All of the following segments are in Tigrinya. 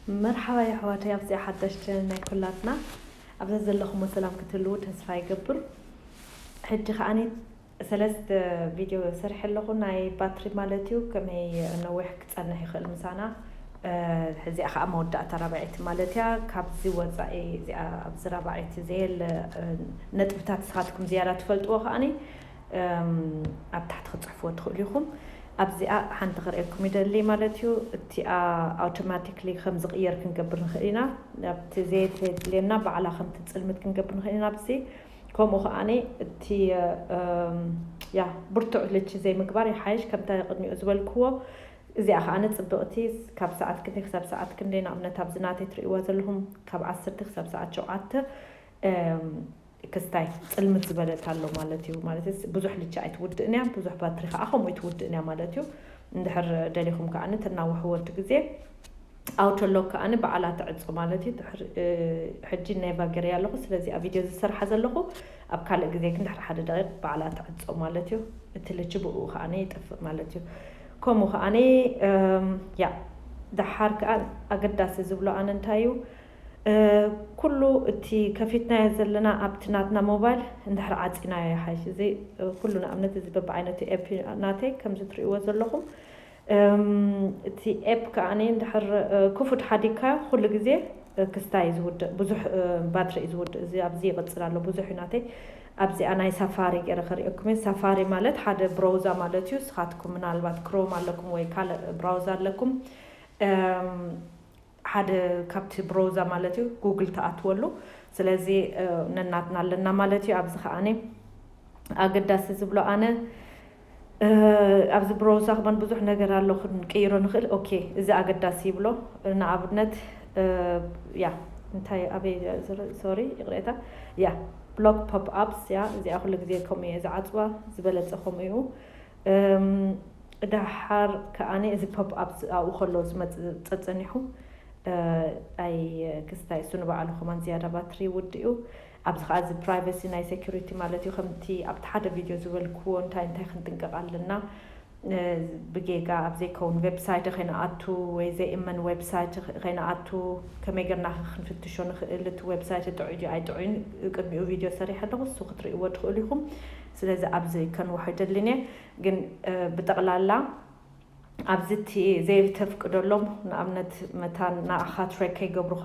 መርሓባ የሕዋተይ ኣብዚኣ ሓዳሽ ቻነል ናይ ኩላትና። ኣብዛ ዘለኹሞ ሰላም ክትህልዉ ተስፋ ይገብር። ሕጂ ከዓኒ ሰለስተ ቪድዮ ሰሪሐ ኣለኹ፣ ናይ ባትሪ ማለት እዩ፣ ከመይ ነዊሕ ክጸንሕ ይኽእል ምሳና። እዚኣ ከዓ መወዳእታ ራብዐይቲ ማለት እያ። ካብዚ ወፃኢ እዚኣ ኣብዚ ራብዐይቲ ዘየለ ነጥብታት ንስኻትኩም ዝያዳ ትፈልጥዎ ከዓኒ ኣብ ታሕቲ ክፅሕፍዎ ትኽእሉ ኢኹም። ኣብዚኣ ሓንቲ ክርእየኩም ይደሊ ማለት እዩ። እቲኣ ኣውቶማቲክሊ ከም ዝቕየር ክንገብር ንኽእል ኢና። ኣብቲ ዘየድልየና ባዕላ ከም ትፅልምት ክንገብር ንኽእል ኢና። ኣብዚ ከምኡ ከዓኒ እቲ ያ ብርቱዕ ልቺ ዘይምግባር ይሓይሽ። ከምታ ቅድሚኡ ዝበልክዎ እዚኣ ከዓኒ ፅብቕቲ ካብ ሰዓት ክንደይ ክሳብ ሰዓት ክንደይ ንኣብነት ኣብዚ ናተይ ትርእይዋ ዘለኹም ካብ ዓሰርተ ክሳብ ሰዓት ሸውዓተ ክስታይ ፅልምት ዝበለት ኣሎ ማለት እዩ። ማለት ብዙሕ ልቻ ኣይትውድእን እያ፣ ብዙሕ ባትሪ ከዓ ከምኡ ኣይትውድእን እያ ማለት እዩ። እንድሕር ደሊኹም ከዓ ተናውሕዎ እቲ ግዜ ኣውቶ ሎክ ከዓ በዓላ ትዕፆ ማለት እዩ። ሕጂ ኔቫ ገይረያ ኣለኹ። ስለዚ ኣብ ቪድዮ ዝሰርሓ ዘለኹ ኣብ ካልእ ግዜ ግን ድሕሪ ሓደ ደቂቕ በዓላ ትዕፆ ማለት እዩ። እቲ ልቺ ብኡ ከዓ ይጠፍእ ማለት እዩ። ከምኡ ከዓ ያ ደሓር ከዓ ኣገዳሲ ዝብሎ ኣነ እንታይ እዩ ኩሉ እቲ ከፊትናዮ ዘለና ኣብቲ ናትና ሞባይል እንድሕር ዓፂናዮ ይሓይሽ። እዚ ኩሉ ንኣብነት እዚ በብዓይነቱ ኤፕ ናተይ ከምዚ ትርእይዎ ዘለኹም እቲ ኤፕ ከዓኒ እንድሕር ክፉት ሓዲግካዮ ኩሉ ግዜ ክስታይ እዩ ዝውድእ፣ ብዙሕ ባትሪ እዩ ዝውድእ። እዚ ኣብዚ ይቕፅል ኣሎ ብዙሕ እዩ ናተይ። ኣብዚኣ ናይ ሳፋሪ ገይረ ከርእየኩም እየ። ሳፋሪ ማለት ሓደ ብሮውዛ ማለት እዩ። ንስኻትኩም ምናልባት ክሮም ኣለኩም ወይ ካልእ ብራውዛ ኣለኩም ሓደ ካብቲ ብሮዛ ማለት እዩ ጉግል ትኣትወሉ። ስለዚ ነናትና ኣለና ማለት እዩ። ኣብዚ ከዓኒ ኣገዳሲ ዝብሎ ኣነ ኣብዚ ብሮዛ ከማን ብዙሕ ነገር ኣሎ ክንቅይሮ ንኽእል። ኦኬ እዚ ኣገዳሲ ይብሎ። ንኣብነት ያ እንታይ ኣበይ ሶሪ ይቕሬታ ያ ብሎክ ፖፕ ኣፕስ ያ እዚኣ ኩሉ ግዜ ከምኡ እየ ዝዓፅዋ ዝበለፀ ከምኡ እዩ። ደሓር ከዓኒ እዚ ፖፕ ኣፕ ኣብኡ ከሎ ዝመፅእ ፀፀኒሑ ኣይ ክስታይ እሱ ንባዕሉ ከማን ዝያዳ ባትሪ ውድእ እዩ። ኣብዚ ከዓ እዚ ፕራይቨሲ ናይ ሴኩሪቲ ማለት እዩ። ከምቲ ኣብቲ ሓደ ቪድዮ ዝበልክዎ እንታይ እንታይ ክንጥንቀቕ ኣለና ብጌጋ ኣብ ዘይከውን ዌብሳይት ከይንኣቱ ወይ ዘይእመን ዌብሳይት ከይንኣቱ ከመይ ገርና ክንፍትሾ ንኽእል እቲ ዌብሳይት ጥዑይ ድዩ ኣይጥዑይን ቅድሚኡ ቪድዮ ሰሪሐ ኣለኹ እሱ ክትርእይዎ ትኽእሉ ኢኹም። ስለዚ ኣብዚ ከንውሖ ይደልን እየ። ግን ብጠቕላላ ኣብዚ እቲ ዘይተፍቅደሎም ንኣብነት መታን ንኣኻ ትሬክ ከይገብሩኻ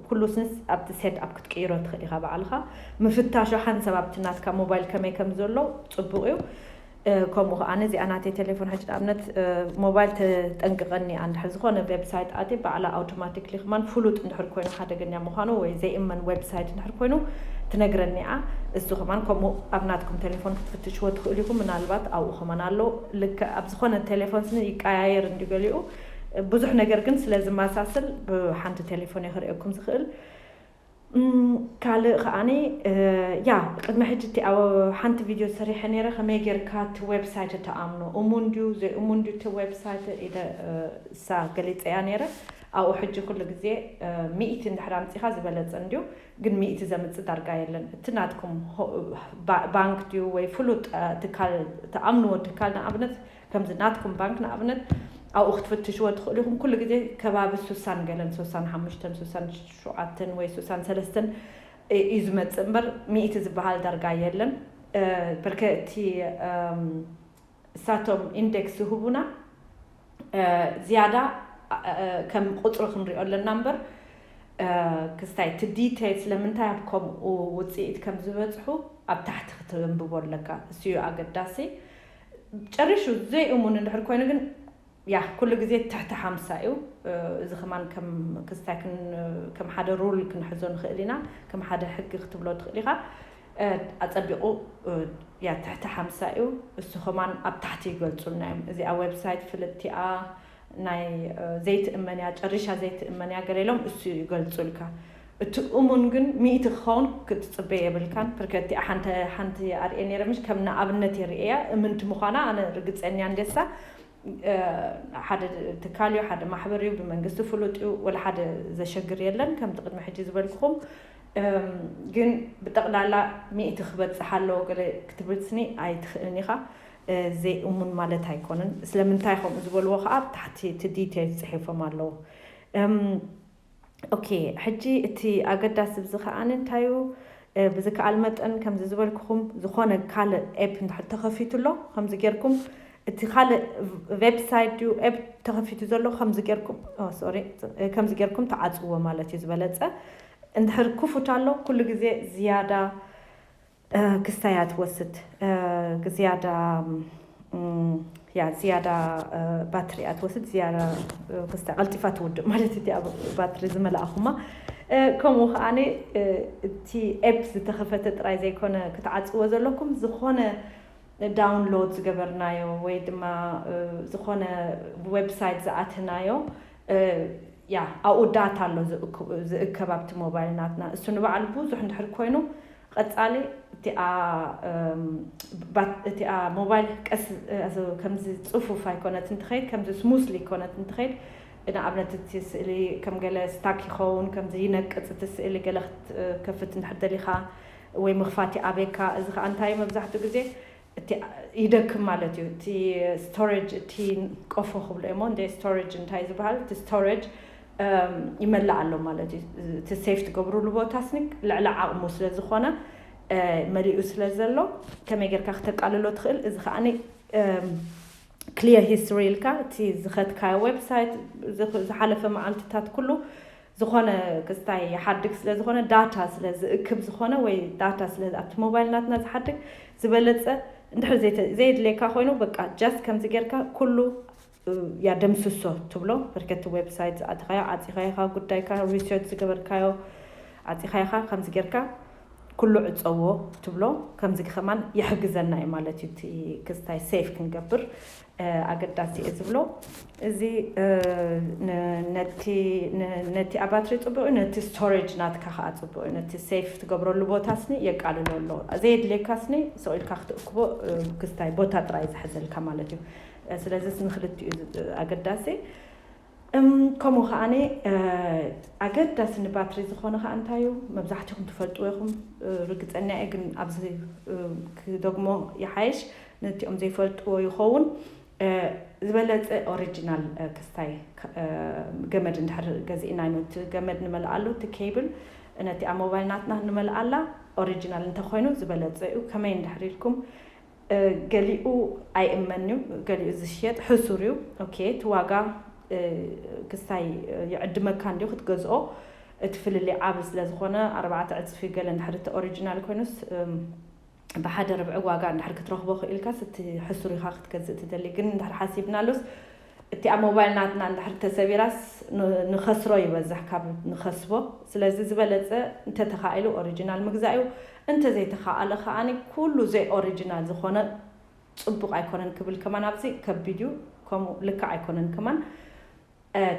ኩሉ ስንስ ኣብቲ ሴት ኣፕ ክትቅይሮ ትኽእል ኢኻ ባዕልኻ ምፍታሾ ሓንሳብ ኣብቲ ናትካ ሞባይል ከመይ ከም ዘሎ ፅቡቕ እዩ። ከምኡ ከዓ ነዚኣ ናተይ ቴሌፎን ሕጂ ንኣብነት ሞባይል ተጠንቅቐኒ እያ እንድሕር ዝኾነ ዌብሳይት ኣትየ ባዕላ ኣውቶማቲክሊ ከማን ፍሉጥ እንድሕር ኮይኑ ሓደገኛ ምዃኑ ወይ ዘይእመን ዌብሳይት እንድሕር ኮይኑ ትነግረኒ እያ። እሱ ከማን ከምኡ ኣብ ናትኩም ቴሌፎን ክትፍትሽዎ ትኽእሉ ኢኹም። ምናልባት ኣብኡ ከማን ኣሎ ልክዕ ኣብ ዝኾነ ቴሌፎን ስኒ ይቀያየር እንዲ ገሊኡ ብዙሕ ነገር ግን ስለ ዝመሳስል ብሓንቲ ቴሌፎን እየ ክርእየኩም ዝኽእል። ካልእ ከዓኒ ያ ቅድሚ ሕጂ እቲ ኣብ ሓንቲ ቪድዮ ሰሪሐ ነይረ ከመይ ጌርካ እቲ ዌብሳይት ተኣምኖ እሙን ድዩ ዘይእሙን ድዩ እቲ ዌብሳይት ኢለ እሳ ገሊፀያ ነይረ። ኣብኡ ሕጂ ኩሉ ግዜ ሚእቲ እንድሕር ኣምፂኻ ዝበለፀ እንድዩ። ግን ሚእቲ ዘምፅእ ዳርጋ የለን። እቲ ናትኩም ባንክ ድዩ ወይ ፍሉጥ ትካል ተኣምንዎ ትካል ንኣብነት ከምዚ ናትኩም ባንክ ንኣብነት ኣብኡ ክትፍትሽዎ ትኽእሉ ኢኹም። ኩሉ ግዜ ከባቢ ሱሳን ገለን ሱሳን ሓሙሽተን ሱሳን ሸውዓተን ወይ ሱሳን ሰለስተን እዩ ዝመፅእ እምበር ሚእቲ ዝበሃል ዳርጋ የለን። ብርከ እቲ እሳቶም ኢንዴክስ ዝህቡና ዝያዳ ከም ቁፅሪ ክንሪኦ ኣለና እምበር ክስታይ እቲ ዲቴል ስለምንታይ ኣብ ከምኡ ውፅኢት ከም ዝበፅሑ ኣብ ታሕቲ ክትንብቦ ኣለካ። እሱ እዩ ኣገዳሲ። ጨሪሹ ዘይእሙን እንድሕር ኮይኑ ግን ያ ኩሉ ግዜ ትሕቲ ሓምሳ እዩ። እዚ ከማን ክስታይ ከም ሓደ ሩል ክንሕዞ ንኽእል ኢና። ከም ሓደ ሕጊ ክትብሎ ትኽእል ኢኻ። ኣፀቢቑ ያ ትሕቲ ሓምሳ እዩ። እሱ ከማን ኣብ ታሕቲ ይገልፁልና እዮም። እዚኣ ዌብሳይት ፍልጥቲኣ ናይ ዘይትእመን እያ፣ ጨሪሻ ዘይትእመን እያ ገለ ኢሎም እሱ ይገልፁልካ። እቲ እሙን ግን ሚእቲ ክኸውን ክትፅበ የብልካን። ፕርከቲ ሓንቲ ሓንቲ ኣርእየ ነይረ ምሽ ከም ንኣብነት የርእያ እምንቲ ምዃና ኣነ ርግፀኛ እንዴሳ ሓደ ትካል እዩ፣ ሓደ ማሕበር እዩ፣ ብመንግስቲ ፍሉጥ እዩ፣ ወላ ሓደ ዘሸግር የለን። ከምቲ ቅድሚ ሕጂ ዝበልኩኹም ግን ብጠቕላላ ሚእቲ ክበፅሕ ኣለዎ ገለ ክትብል ስኒ ኣይትኽእልን ኢኻ። ዘይእሙን ማለት ኣይኮነን። ስለምንታይ ከምኡ ዝበልዎ ከዓ ኣብ ታሕቲ እቲ ዲቴል ፅሒፎም ኣለዉ። ኦኬ፣ ሕጂ እቲ ኣገዳሲ ብዚ ከዓኒ እንታይ እዩ? ብዝከኣል መጠን ከምዚ ዝበልኩኹም ዝኾነ ካልእ ኤፕ እንድሕር ተኸፊቱ ኣሎ ከምዚ ጌርኩም እቲ ካልእ ዌብሳይት ድዩ ኤፕ ተኸፊቱ ዘሎ ከምዚ ጌርኩም ሶሪ ከምዚ ጌርኩም ተዓፅዎ ማለት እዩ ዝበለፀ። እንድሕር ክፉት ኣሎ ኩሉ ግዜ ዝያዳ ክስታይ እያ ትወስድ። ዝያዳ ያ ዝያዳ ባትሪ እያ ትወስድ። ዝያዳ ክስታይ ቀልጢፋ ትውድእ ማለት እቲ ኣብ ባትሪ ዝመላእኹማ። ከምኡ ከዓኒ እቲ ኤፕ ዝተኸፈተ ጥራይ ዘይኮነ ክትዓፅዎ ዘለኩም ዝኾነ ዳውንሎድ ዝገበርናዮ ወይ ድማ ዝኾነ ዌብሳይት ዝኣተናዮ ያ ኣብኡ ዳታ ኣሎ ዝእከብ ኣብቲ ሞባይል ናትና። እሱ ንባዕሉ ብዙሕ እንድሕር ኮይኑ ቀፃሊ እቲኣ ሞባይል ቀስ ከምዚ ፅፉፍ ኣይኮነት እንትኸይድ ከምዚ ስሙስሊ ይኮነት እንትኸይድ ንኣብነት እቲ ስእሊ ከም ገለ ስታክ ይኸውን ከምዚ ይነቅፅ እቲ ስእሊ ገለ ክትከፍት እንድሕር ደሊኻ ወይ ምኽፋት ይኣበካ። እዚ ከዓ እንታይ መብዛሕትኡ ግዜ እቲ ይደክም ማለት እዩ። እቲ ስቶሬጅ እቲ ቆፎ ክብሎ እሞ እንደ ስቶሬጅ እንታይ ዝበሃል እቲ ስቶሬጅ ይመላእ ኣሎ ማለት እዩ። እቲ ሴፍ ትገብሩሉ ቦታ ስኒ ልዕሊ ዓቕሙ ስለ ዝኾነ መሊኡ ስለ ዘሎ ከመይ ጌርካ ክተቃልሎ ትኽእል። እዚ ከዓኒ ክሊር ሂስትሪ ኢልካ እቲ ዝኸድካዮ ዌብሳይት ዝሓለፈ መዓልትታት ኩሉ ዝኾነ ክስታይ ይሓድግ ስለ ዝኾነ ዳታ ስለ ዝእክብ ዝኾነ ወይ ዳታ ስለ ኣብቲ ሞባይል ናትና ዝሓድግ ዝበለፀ እንድሕር ዘየድልየካ ኮይኑ በቃ ጃስት ከምዚ ጌርካ ኩሉ ያ ደምስሶ ትብሎ። በርከቲ ዌብሳይት ዝኣተኻዮ ዓፂኻይኻ ጉዳይካ ሪሰርች ዝገበርካዮ ዓፂኻይኻ ከምዚ ጌርካ ኩሉ ዕፀዎ ትብሎ። ከምዚ ከማን ይሕግዘና እዩ ማለት እዩ። እቲ ክስታይ ሴፍ ክንገብር ኣገዳሲ እየ ዝብሎ። እዚ ነቲ ኣባትሪ ፅቡቅ እዩ፣ ነቲ ስቶሬጅ ናትካ ከዓ ፅቡቅ እዩ። ነቲ ሴፍ ትገብረሉ ቦታ ስኒ የቃልሎ ኣሎ። ዘየድልየካ ስኒ ስቕ ኢልካ ክትእክቦ ክስታይ ቦታ ጥራይ ዝሕዘልካ ማለት እዩ። ስለዚ ንክልቲኡ ኣገዳሲ። ከምኡ ከዓኒ ኣገዳሲ ንባትሪ ዝኾነ ከዓ እንታይ እዩ? መብዛሕትኹም ትፈልጥዎ ኢኹም ርግፀኛ እየ፣ ግን ኣብዚ ክደግሞ ይሓይሽ። ነቲኦም ዘይፈልጥዎ ይኸውን ዝበለፀ ኦሪጂናል ክስታይ ገመድ እንድሕር ገዚእና ነቲ ገመድ ንመልኣሉ እቲ ኬብል ነቲ ኣብ ሞባይል ናትና ንመልኣላ ኦሪጂናል እንተኮይኑ ዝበለፀ እዩ። ከመይ እንድሕር ኢልኩም ገሊኡ ኣይእመን እዩ፣ ገሊኡ ዝሽየጥ ሕሱር እዩ። ኦኬ እቲ ዋጋ ክስታይ ይዕድመካ እንዲዩ ክትገዝኦ እቲ ፍልልይ ዓቢ ስለ ዝኾነ ኣርባዕተ ዕፅፊ ገለ እንድሕር እቲ ኦሪጂናል ኮይኑስ ብሓደ ርብዒ ዋጋ እንድሕር ክትረኽቦ ክኢልካስ እቲ ሕሱር ኢኻ ክትገዝእ ትደሊ። ግን እንድሕር ሓሲብናሉስ እቲ ኣብ ሞባይል ናትና እንድሕር ተሰቢራስ ንኸስሮ ይበዝሕ ካብ ንኸስቦ። ስለዚ ዝበለፀ እንተተኻኢሉ ኦሪጂናል ምግዛእ እዩ። እንተዘይተኻኣለ ከዓኒ ኩሉ ዘይ ኦሪጂናል ዝኾነ ፅቡቕ ኣይኮነን ክብል ከማን ኣብዚ ከቢድ እዩ። ከምኡ ልክዕ ኣይኮነን ከማን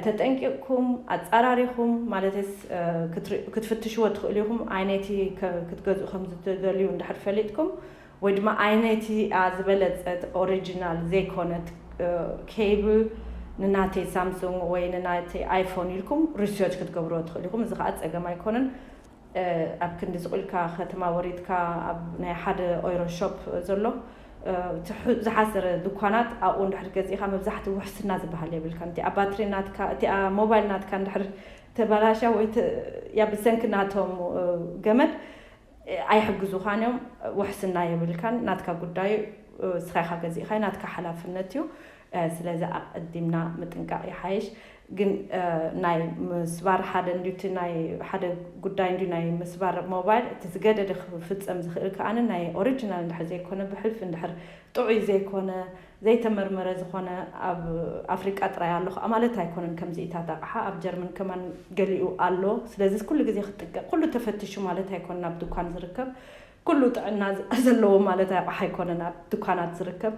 ተጠንቂቕኩም ኣፃራሪኹም ማለትስ ክትፍትሽዎ ትኽእሉ ኢኹም። ኣይነይቲ ክትገዝኡ ከም ዝትደልዩ እንድሕር ፈሊጥኩም ወይ ድማ ኣይነይቲ ዝበለፀት ኦሪጂናል ዘይኮነት ኬብል ንናተይ ሳምሱንግ ወይ ንናተይ ኣይፎን ኢልኩም ሪሰርች ክትገብርዎ ትኽእሉ ኢኹም። እዚ ከዓ ፀገም ኣይኮነን። ኣብ ክንዲ ዝቑልካ ከተማ ወሪድካ ኣብ ናይ ሓደ ኦይሮ ሾፕ ዘሎ ዝሓሰረ ድኳናት ኣብኡ እንድሕር ገዚእካ መብዛሕቲ ውሕስና ዝበሃል የብልካ። እቲ ኣብ ባትሪ ናትካ እቲ ሞባይል ናትካ እንድሕር ተበላሻ ወይ ያ ብሰንኪ ናቶም ገመድ ኣይሕግዙኻን እዮም። ውሕስና የብልካን። ናትካ ጉዳዩ ስኻይካ ገዚእካ ናትካ ሓላፍነት እዩ። ስለዚ ኣቐዲምና ምጥንቃቕ ይሓይሽ። ግን ናይ ምስባር ሓደ እንዲ እቲ ናይ ሓደ ጉዳይ እንዲ ናይ ምስባር ሞባይል እቲ ዝገደደ ክፍፀም ዝኽእል ከዓኒ ናይ ኦሪጂናል እንድሕር ዘይኮነ ብሕልፊ እንድሕር ጥዑይ ዘይኮነ ዘይተመርመረ ዝኾነ ኣብ ኣፍሪቃ ጥራይ ኣሎ ከዓ ማለት ኣይኮነን። ከምዚኢታት ኣቕሓ ኣብ ጀርመን ከማን ገሊኡ ኣሎ። ስለዚ ኩሉ ግዜ ክትጥቀ ኩሉ ተፈቲሹ ማለት ኣይኮነን። ኣብ ድኳን ዝርከብ ኩሉ ጥዕና ዘለዎ ማለት ኣቕሓ ኣይኮነን ኣብ ድኳናት ዝርከብ።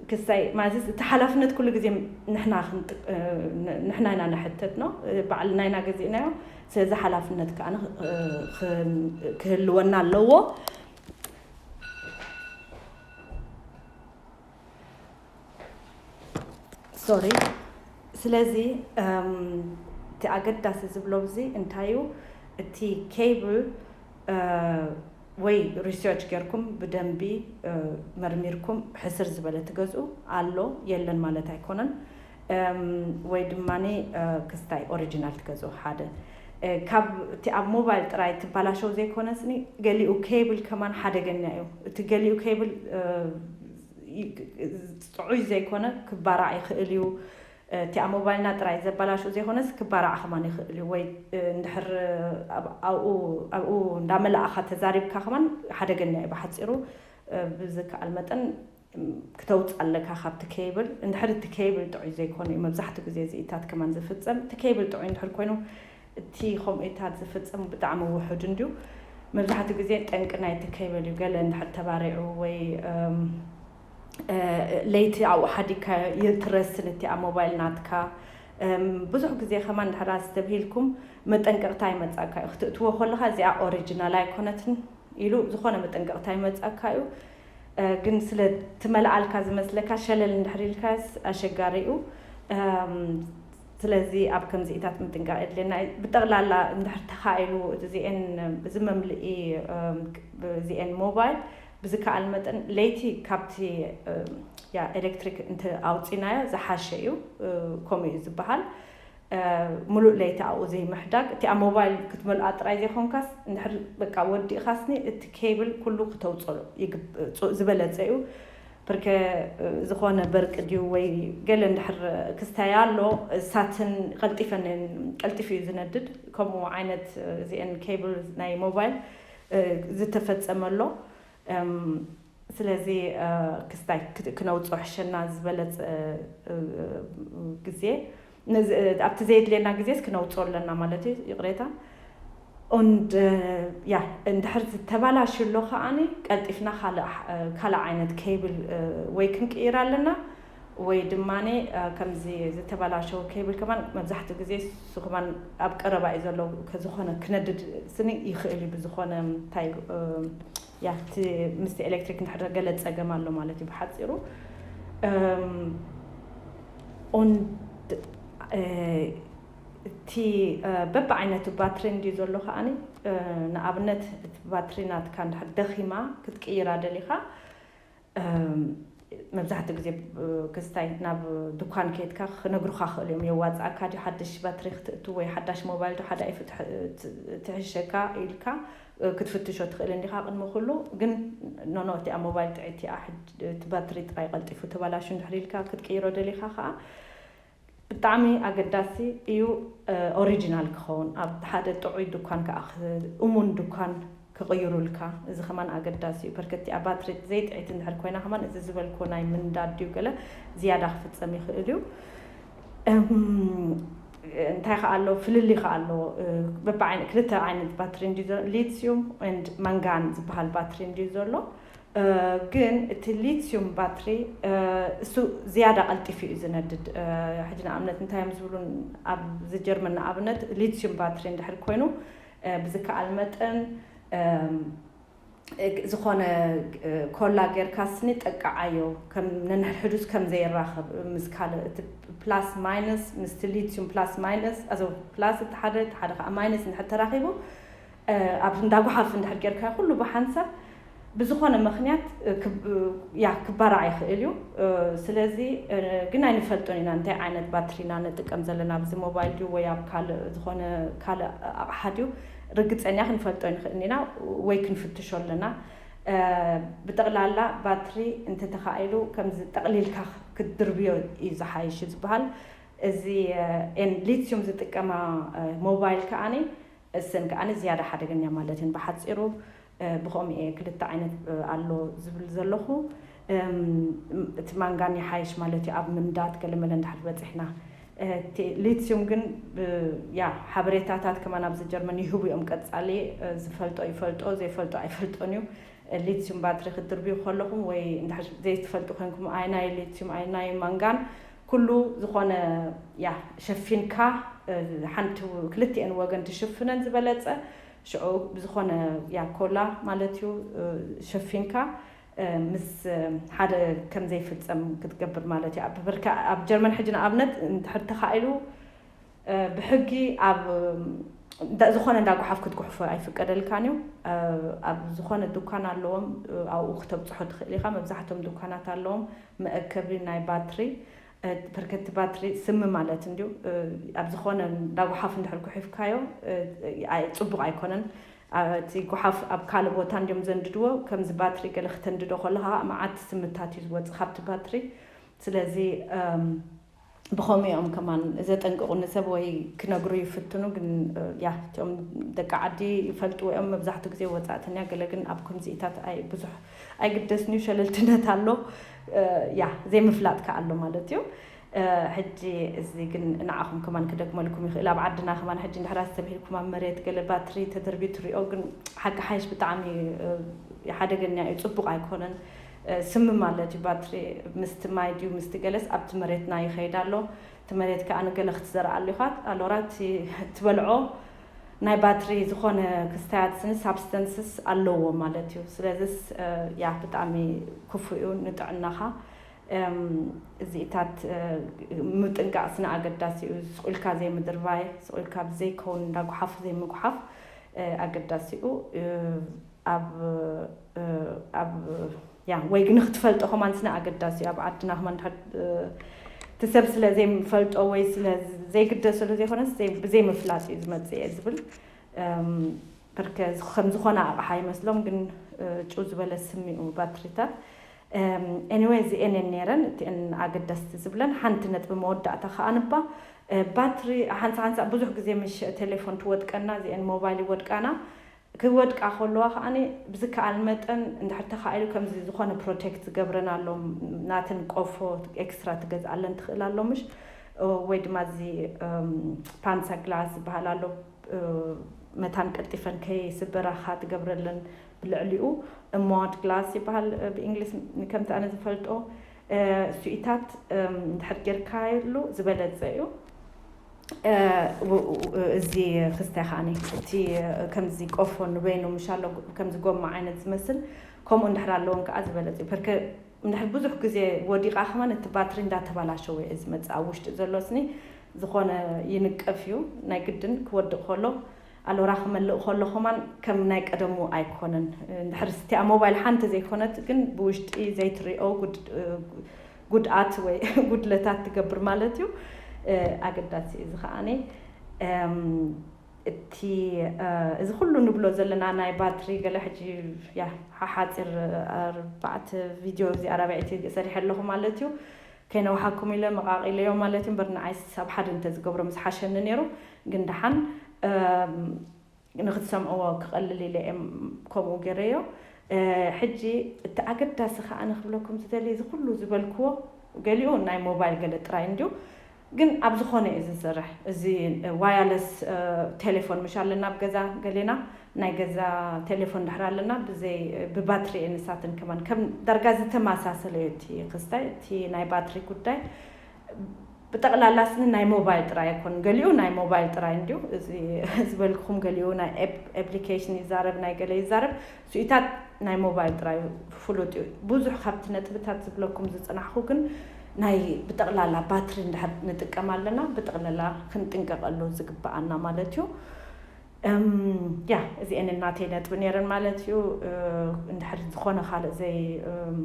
ክሳይ ማለት እቲ ሓላፍነት ኩሉ ግዜ ንሕና ኢና ንሕተት ነው። ባዕልና ኢና ገዚእናዮ። ስለዚ ሓላፍነት ከዓ ክህልወና ኣለዎ። ሶሪ። ስለዚ እቲ ኣገዳሲ ዝብሎ እዚ እንታይ እዩ? እቲ ኬብል ወይ ሪሰርች ጌርኩም ብደንቢ መርሚርኩም ሕስር ዝበለ ትገዝኡ ኣሎ የለን ማለት ኣይኮነን። ወይ ድማ ክስታይ ኦሪጂናል ትገዝኡ ሓደ። ካብ እቲ ኣብ ሞባይል ጥራይ ትባላሸው ዘይኮነስኒ፣ ገሊኡ ኬብል ከማን ሓደገኛ እዩ። እቲ ገሊኡ ኬብል ጥዑይ ዘይኮነ ክባራዕ ይኽእል እዩ። እቲ ኣብ ሞባይልና ጥራይ ዘባላሽው ዘይኮነስ ክባራዕ ከማን ይኽእል እዩ። ወይ እንድሕር ኣብኡ እንዳመላእኻ ተዛሪብካ ከማን ሓደገኛ እዩ። ብሓፂሩ ብዝከኣል መጠን ክተውፅእ ኣለካ ካብቲ ኬብል። እንድሕር እቲ ኬብል ጥዑይ ዘይኮነ እዩ መብዛሕትኡ ግዜ እዚኢታት ከማን ዝፍፀም። እቲ ኬብል ጥዑይ እንድሕር ኮይኑ እቲ ከምኡታት ዝፍፀም ብጣዕሚ ውሑድ እንድዩ። መብዛሕትኡ ግዜ ጠንቂ ናይቲ ኬብል እዩ። ገለ እንድሕር ተባሪዑ ወይ ለይቲ ኣብኡ ሓዲግካ ይትረስን እቲ ኣብ ሞባይል ናትካ። ብዙሕ ግዜ ከማን እንድሕር ኣስተብሂልኩም መጠንቀቕታ ይመፃካ እዩ። ክትእትዎ ከለኻ እዚኣ ኦሪጂናል ኣይኮነትን ኢሉ ዝኾነ መጠንቀቕታ ይመፃካ እዩ። ግን ስለ ትመልኣልካ ዝመስለካ ሸለል እንድሕር ኢልካስ ኣሸጋሪ እዩ። ስለዚ ኣብ ከምዚኢታት ምጥንቃቕ የድልየና እዩ። ብጠቕላላ እንድሕር ተኻኢሉ እዚኤን እዚ መምልኢ እዚኤን ሞባይል ብዝከኣል መጠን ለይቲ ካብቲ ያ ኤሌክትሪክ እንተ ኣውፂናዮ ዝሓሸ እዩ። ከምኡ እዩ ዝበሃል። ሙሉእ ለይቲ ኣብኡ ዘይምሕዳግ። እቲ ኣብ ሞባይል ክትመልኣ ጥራይ ዘይኮንካስ እንድሕር በቃ ወዲእኻስኒ እቲ ኬብል ኩሉ ክተውፅሎ ዝበለፀ እዩ። ብርከ ዝኾነ በርቂ ድዩ ወይ ገለ እንድሕር ክስታይ ኣሎ እሳትን ቀልጢፈን ቀልጢፉ እዩ ዝነድድ። ከምኡ ዓይነት እዚአን ኬብል ናይ ሞባይል ዝተፈፀመ ኣሎ። ስለዚ ክስታይ ክነውፅኦ ሕሸና ዝበለፀ ግዜ ኣብቲ ዘየድልየና ግዜስ ክነውፅኦ ኣለና ማለት እዩ። ይቕሬታ። ኦንድ ያ እንድሕር ዝተባላሽ ኣሎ ከዓኒ ቀልጢፍና ካልእ ዓይነት ኬብል ወይ ክንቅይር ኣለና ወይ ድማ ከምዚ ዝተባላሸው ኬብል ከማን መብዛሕትኡ ግዜ እሱ ከማን ኣብ ቀረባ እዩ ዘሎ። ከዝኾነ ክነድድ ስኒ ይኽእል እዩ ብዝኾነ እንታይ ያ እቲ ምስቲ ኤሌክትሪክ እንድሕር ገለ ፀገም ኣሎ ማለት እዩ ብሓፂሩ። ኦንድ እቲ በብዓይነቱ ባትሪ እንድዩ ዘሎ ከዓኒ ንኣብነት እቲ ባትሪ ናትካ እንድሕር ደኺማ ክትቅይራ ደሊኻ መብዛሕትኡ ግዜ ክስታይ ናብ ድኳን ከይድካ ክነግሩኻ ክእል እዮም። የዋፅኣካ ድዩ ሓድሽ ባትሪ ክትእቱ ወይ ሓዳሽ ሞባይል ዶ ሓደ ኣይፍ ትሕሸካ ኢልካ ክትፍትሾ ትኽእል እንዲኻ ቅድሚ ኩሉ። ግን ኖኖ እቲ ኣብ ሞባይል ጥዒቲ እቲ ባትሪ ጥራይ ቀልጢፉ ተባላሹ እንድሕር ኢልካ ክትቅይሮ ደሊኻ ከዓ ብጣዕሚ ኣገዳሲ እዩ ኦሪጂናል ክኸውን። ኣብ ሓደ ጥዑይ ድኳን ከዓ እሙን ድኳን ክቕይሩልካ። እዚ ከማን ኣገዳሲ እዩ። በርከቲ ኣብ ባትሪ ዘይጥዒት እንድሕር ኮይና ከማን እዚ ዝበልኩ ናይ ምንዳድ ድዩ ገለ ዝያዳ ክፍጸም ይኽእል እዩ። እንታይ ከዓ ኣሎ ፍልሊ ከዓ ኣሎ። በብዓይነ ክልተ ዓይነት ባትሪ እንዲ ሊትዩም ንድ ማንጋን ዝበሃል ባትሪ እንዲ ዘሎ። ግን እቲ ሊትዩም ባትሪ እሱ ዝያዳ ቀልጢፉ እዩ ዝነድድ። ሕጂ ንኣብነት እንታይ እዮም ዝብሉ ኣብዚ ጀርመን ንኣብነት ሊትዩም ባትሪ እንድሕር ኮይኑ ብዝከኣል መጠን ዝኾነ ኮላ ጌርካ ስኒ ጠቅዓዮ ከም ነንሕድሕዱስ ከም ዘይራኸብ ምስ ካልእ እቲ ፕላስ ማይነስ ምስቲ ሊትዩም ፕላስ ማይነስ ኣዞ ፕላስ እቲ ሓደ እቲ ሓደ ከዓ ማይነስ እንድሕር ተራኺቡ ኣብ እንዳጓሓፍ እንድሕር ጌርካ ኩሉ ብሓንሳብ ብዝኾነ ምኽንያት ያ ክባራዕ ይኽእል እዩ። ስለዚ ግን ኣይንፈልጦን ኢና እንታይ ዓይነት ባትሪና ንጥቀም ዘለና ኣብዚ ሞባይል ድዩ ወይ ኣብ ካልእ ዝኾነ ካልእ ኣቕሓ ድዩ ርግፀኛ ክንፈልጦ ይንኽእል ኢና ወይ ክንፍትሾ ኣለና። ብጠቕላላ ባትሪ እንተተኻኢሉ ከምዚ ጠቕሊልካ ክትድርብዮ እዩ ዝሓይሽ ዝበሃል። እዚ ሊትዩም ዝጥቀማ ሞባይል ከዓኒ እሰን ከዓኒ ዝያዳ ሓደገኛ ማለት እየን። ብሓፂሩ ብኸምኡ እየ ክልተ ዓይነት ኣሎ ዝብል ዘለኹ። እቲ ማንጋን ይሓይሽ ማለት እዩ ኣብ ምንዳድ ገለመለ እንዳሕር በፂሕና። ሊትዩም ግን ያ ሓበሬታታት ከማን ኣብዚ ጀርመን ይህቡ እዮም። ቀፃሊ ዝፈልጦ ይፈልጦ ዘይፈልጦ ኣይፈልጦን እዩ። ሊትዩም ባትሪ ክትድርብዩ ከለኹም ወይ እንድሕር ዘይትፈልጡ ኮንኩም ኣይናይ ሊትዩም ኣይናይ ማንጋን ኩሉ ዝኾነ ያ ሸፊንካ ሓንቲ ክልቲኤን ወገን ትሽፍነን ዝበለፀ ሽዑ ብዝኾነ ያ ኮላ ማለት እዩ ሸፊንካ ምስ ሓደ ከም ዘይፍፀም ክትገብር ማለት እዩ። ኣብ ጀርመን ሕጂ ንኣብነት እንድሕር ተኻኢሉ ብሕጊ ኣብ ዝኾነ እንዳጓሓፍ ክትጉሕፎ ኣይፍቀደልካን እዩ። ኣብ ዝኾነ ድኳን ኣለዎም ኣብኡ ክተብፅሖ ትኽእል ኢኻ። መብዛሕቶም ድኳናት ኣለዎም መእከቢ ናይ ባትሪ እ፣ ብርከቲ ባትሪ ስሚ ማለት እንድዩ። እ፣ ኣብ ዝኾነ እንዳ ጓሓፍ እንድሕር ጉሒፍካዮ፣ እ፣ ኣይ-፣ ጽቡቕ ኣይኮነን። ኣ-፣ እቲ ጓሓፍ ኣብ ካልእ ቦታ እንድዮም ዘንድድዎ፣ ከምዚ ባትሪ ገለ ክተንድዶ ከለኻ መዓት ስምታት እዩ ዝወጽእ ካብቲ ባትሪ። ስለዚ፣ እም፣ ብኸምኡ እዮም ከማን ዘጠንቅቑ ንሰብ ወይ ክነግሩ ይፍትኑ። ግን፣ እ፣ ያ፣ እቲኦም ደቂ ዓዲ ይፈልጥዎ እዮም። መብዛሕትኡ ግዜ ወጻእተኛ፣ ገለ ግን ኣብ ከምዚኢታት ኣይ-፣ ብዙሕ ኣይግደስን እዩ፣ ሸለልትነት ኣሎ። እ፣ ያ፣ ዘይምፍላጥ ከኣ ኣሎ ማለት እዩ። እ፣ ሕጂ እዚ ግን ንዓኹም ከማን ክደግመልኩም ይኽእል። ኣብ ዓድና ከማን ሕጂ እንድሕር ኣስተብሂልኩም ኣብ መሬት ገለ ባትሪ ተደርብዩ ትሪኦ፣ ግን ሓቂ ሓይሽ ብጣዕሚ፣ እ፣ ሓደገኛ እዩ፣ ጽቡቕ ኣይኮነን። እ፣ ስሚ ማለት እዩ። ባትሪ ምስቲ ማይ ድዩ ምስቲ ገለስ ኣብቲ መሬትና ይኸይድ ኣሎ። እቲ መሬት ከኣ ንገለ ክትዘርኣሉ ኢኻ። ኣሎራ እቲ ትበልዖ ናይ ባትሪ ዝኾነ ክስታያት ስኒ ሳብስተንስስ ኣለዎ ማለት እዩ። ስለዚስ፣ እ፣ ያ፣ ብጣዕሚ ክፉእ እዩ ንጥዕናኻ። እም፣ እዚኢታት፣ እ፣ ምጥንቃቕ ስኒ ኣገዳሲ እዩ። ስቕ ኢልካ ዘይምድርባይ፣ ስቕ ኢልካ ብዘይከውን እንዳ ጓሓፍ ዘይምጉሓፍ፣ እ፣ ኣገዳሲ እዩ። እ፣ ኣብ፣ እ፣ ኣብ፣ ያ፣ ወይ ግን ክትፈልጦ ከማን ስነ ኣገዳሲ እዩ። ኣብ ዓድና ከማን እንድሕር፣ እ፣ እቲ ሰብ ስለ ዘይፈልጦ ወይ ስለ ዘይግደሰሉ ዘይኮነስ ዘይ-፣ ብዘይምፍላጥ እዩ ዝመጽእ እየ ዝብል። እም፣ ብርከ ከም ዝኾነ ኣቕሓ ይመስሎም፣ ግን፣ እ፣ ጭው ዝበለ ስም እዩ ባትሪታት። እም፣ ኤኒወይ፣ እዚኤን እየን ነይረን፣ እቲኤን ኣገደስቲ ዝብለን። ሓንቲ ነጥቢ መወዳእታ ከኣ ንባ፣ እ፣ ባትሪ ሓንሳ ሓንሳ ብዙሕ ግዜ ምሽ ቴሌፎን ትወድቀና፣ እዚኤን ሞባይል ይወድቃና። ክወድቃ ከለዋ ከኣ ብዝከኣል መጠን እንድሕር ተኻኢሉ ከምዚ ዝኾነ ፕሮቴክት ዝገብረን ኣሎ፣ ናተን ቆፎ ኤክስትራ ትገዝኣለን ትኽእል ኣሎ ምሽ፣ እ፣ ወይ ድማ እዚ፣ እም፣ ፓንሳ ግላስ ዝበሃል ኣሎ፣ እ፣ መታን ቀልጢፈን ከይስበራኻ ትገብረለን። ብልዕሊኡ እማዋት ግላስ ይበሃል፣ እ፣ ብእንግሊዝ፣ ከምቲ ኣነ ዝፈልጦ። እ፣ ስኢታት፣ እም፣ እንድሕር ጌርካየሉ ዝበለጸ እዩ። እ፣ ው-፣ ው-፣ እዚ ክስታይ ከኣ እቲ፣ እ፣ ከምዚ ቆፎ ንበይኑ ምሽ ኣሎ፣ ከምዚ ጎማ ዓይነት ዝመስል፣ ከምኡ እንድሕር ኣለዎም ከኣ ዝበለጸ እዩ። ፐርከ እንድሕር ብዙሕ ግዜ ወዲቓ ከማን እቲ ባትሪ እንዳተባላሸወ እዩ ዝመጽእ። ኣብ ውሽጢ ዘሎ ስኒ ዝኾነ ይንቀፍ እዩ፣ ናይ ግድን ክወድቕ ከሎ። ኣሎራ ክመልእ ከሎ ከማን ከም ናይ ቀደሙ ኣይኮነን። እንድሕር ስቲኣ ሞባይል ሓንቲ ዘይኮነት ግን ብውሽጢ ዘይትሪኦ ጉድ-፣ ጉድኣት ወይ ጉድለታት ትገብር ማለት እዩ። እ፣ ኣገዳሲ እዩ እዚ ከኣኒ። እም፣ እቲ፣ እ፣ እዚ ኩሉ ንብሎ ዘለና ናይ ባትሪ ገለ ሕጂ፣ ያ፣ ሓሓፂር ኣርባዕተ ቪድዮ፣ እዚ ኣራብዐይቲ ሰሪሐ ኣለኹ ማለት እዩ። ከይነውሓኩም ኢለ መቓቒለዮ ማለት እዩ። እምበር ንዓይስ ኣብ ሓደ እንተዝገብሮ ምስ ሓሸኒ ነይሩ። ግን ደሓን፣ እም፣ ንክትሰምዕዎ ክቐልል ኢለ እየ ከምኡ ገይረዮ። እ፣ ሕጂ እቲ ኣገዳሲ ከኣ ንክብለኩም ዝደሊ፣ እዚ ኩሉ ዝበልክዎ ገሊኡ ናይ ሞባይል ገለ ጥራይ እንድዩ፣ ግን ኣብ ዝኾነ እዩ ዝሰርሕ። እዚ ዋያለስ፣ እ፣ ቴሌፎን ምሽ ኣለና ኣብ ገዛ፣ ገሌና ናይ ገዛ ቴሌፎን ድሕር ኣለና፣ ብዘይ፣ ብባትሪ እየ ንሳትን ከማን ከም ዳርጋ ዝተመሳሰለ እዩ እቲ ክስታይ፣ እቲ ናይ ባትሪ ጉዳይ። ብጠቕላላ ስኒ ናይ ሞባይል ጥራይ ኣይኮን፣ ገሊኡ ናይ ሞባይል ጥራይ እንድዩ። እዚ ዝበልክኹም ገሊኡ ናይ ኤፕ-፣ ኤፕሊኬሽን ይዛረብ፣ ናይ ገለ ይዛረብ፣ ስኢታት ናይ ሞባይል ጥራይ ፍሉጥ እዩ። ብዙሕ ካብቲ ነጥብታት ዝብለኩም ዝጸናሕኩ ግን ናይ ብጠቕላላ ባትሪ እንድሕር ንጥቀም ኣለና፣ ብጠቕላላ ክንጥንቀቐሉ ዝግብኣና ማለት እዩ። እም፣ ያ፣ እዚኤን ናተይ ነጥቢ ነይረን ማለት እዩ። እ፣ እንድሕር ዝኾነ ካልእ ዘይ-፣ እም፣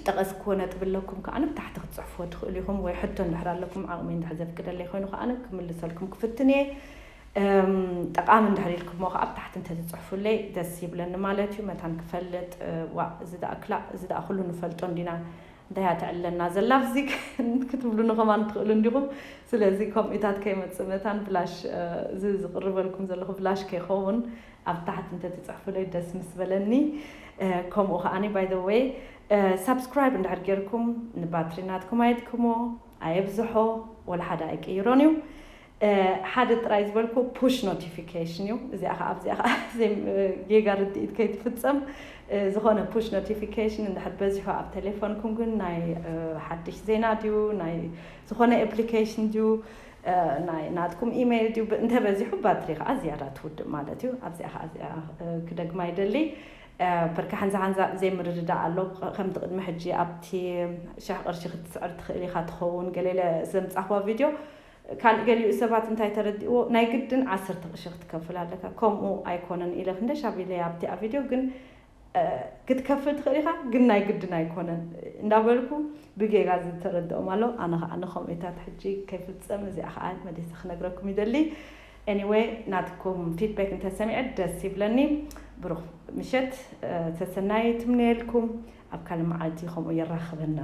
ጠቐስክዎ ነጥቢ ኣለኩም ከኣ ኣብ ታሕቲ ክትጽሕፍዎ ትኽእሉ ኢኹም፣ ወይ ሕቶ እንድሕር ኣለኩም ዓቕሚ እንድሕር ዘፍቅደለይ ኮይኑ ከኣ ክምልሰልኩም ክፍትን እየ። እም፣ ጠቓሚ እንድሕር ኢልኩሞ ከኣ ኣብ ታሕቲ እንተዝጽሕፉለይ ደስ ይብለኒ ማለት እዩ። መታን ክፈልጥ፣ እ፣ ዋእ፣ እዚ ደኣ ክላእ፣ እዚ ደኣ ኩሉ ንፈልጦ እንዲና፣ እንታይ እያ ትዕለና ዘላ ኣብዚ ክትብሉኒ ከማን ትኽእሉ እንዲኹም። ስለዚ ከምኡታት ከይመጽእ መታን ብላሽ፣ እ፣ እዚ ዝቕርበልኩም ዘለኹ ብላሽ ከይኸውን ኣብ ታሕቲ እንተትጽሕፉለይ ደስ ምስ በለኒ። እ፣ ከምኡ ከኣኒ፣ by the way፣ እ፣ ሳብስክራይብ እንድሕር ጌርኩም ንባትሪ ናትኩም ኣየድክሞ፣ ኣየብዝሖ፣ ወላ ሓደ ኣይቅይሮን እዩ። እ፣ ሓደ ጥራይ ዝበልኩ ፑሽ ኖቲፊኬሽን እዩ። እዚኣ ከኣ፣ ኣብዚኣ ከኣ ዘይ-፣ እ፣ ጌጋ ርድኢት ከይትፍጸም፣ እ፣ ዝኾነ ፑሽ ኖቲፊኬሽን እንድሕር በዚሑ ኣብ ቴሌፎንኩም ግን ናይ፣ እ፣ ሓድሽ ዜና ድዩ፣ ናይ ዝኾነ ኣፕሊኬሽን ድዩ፣ እ፣ ናይ ናትኩም ኢሜይል ድዩ፣ ብ-፣ እንተበዚሑ ባትሪ ከኣ ዝያዳ ትውድእ ማለት እዩ። ኣብዚኣ ከኣ እዚኣ፣ እ፣ ክደግማ ይደሊ። እ፣ በርካ ሓንዛ ሓንዛ ዘይምርድዳእ ኣሎ። ከምቲ ቅድሚ ሕጂ ኣብቲ ሽሕ ቅርሺ ክትስዕር ትኽእል ኢኻ ትኸውን። ገለ ኢለ ዘምጻኽዋ ቪድዮ ካልእ ገሊኡ ሰባት እንታይ ተረዲእዎ፣ ናይ ግድን ዓሰርተ ቅርሺ ክትከፍል ኣለካ። ከምኡ ኣይኮነን ኢለ ክንደይ ሻብ ኢለ ኣብቲ ኣብ ቪድዮ፣ ግን ክትከፍል ትኽእል ኢኻ፣ ግን ናይ ግድን ኣይኮነን እንዳበልኩ ብጌጋ ዝተረድኦም ኣሎ። ኣነ ከዓ ንከምኡታት ሕጂ ከይፍፀም እዚኣ ከዓ መሊሰ ክነግረኩም ይደሊ። Anyway፣ ናትኩም feedback እንተሰሚዐ ደስ ይብለኒ። ብሩኽ ምሸት፣ ሰሰናይ ትምነየልኩም። ኣብ ካልእ መዓልቲ ከምኡ የራኽበና።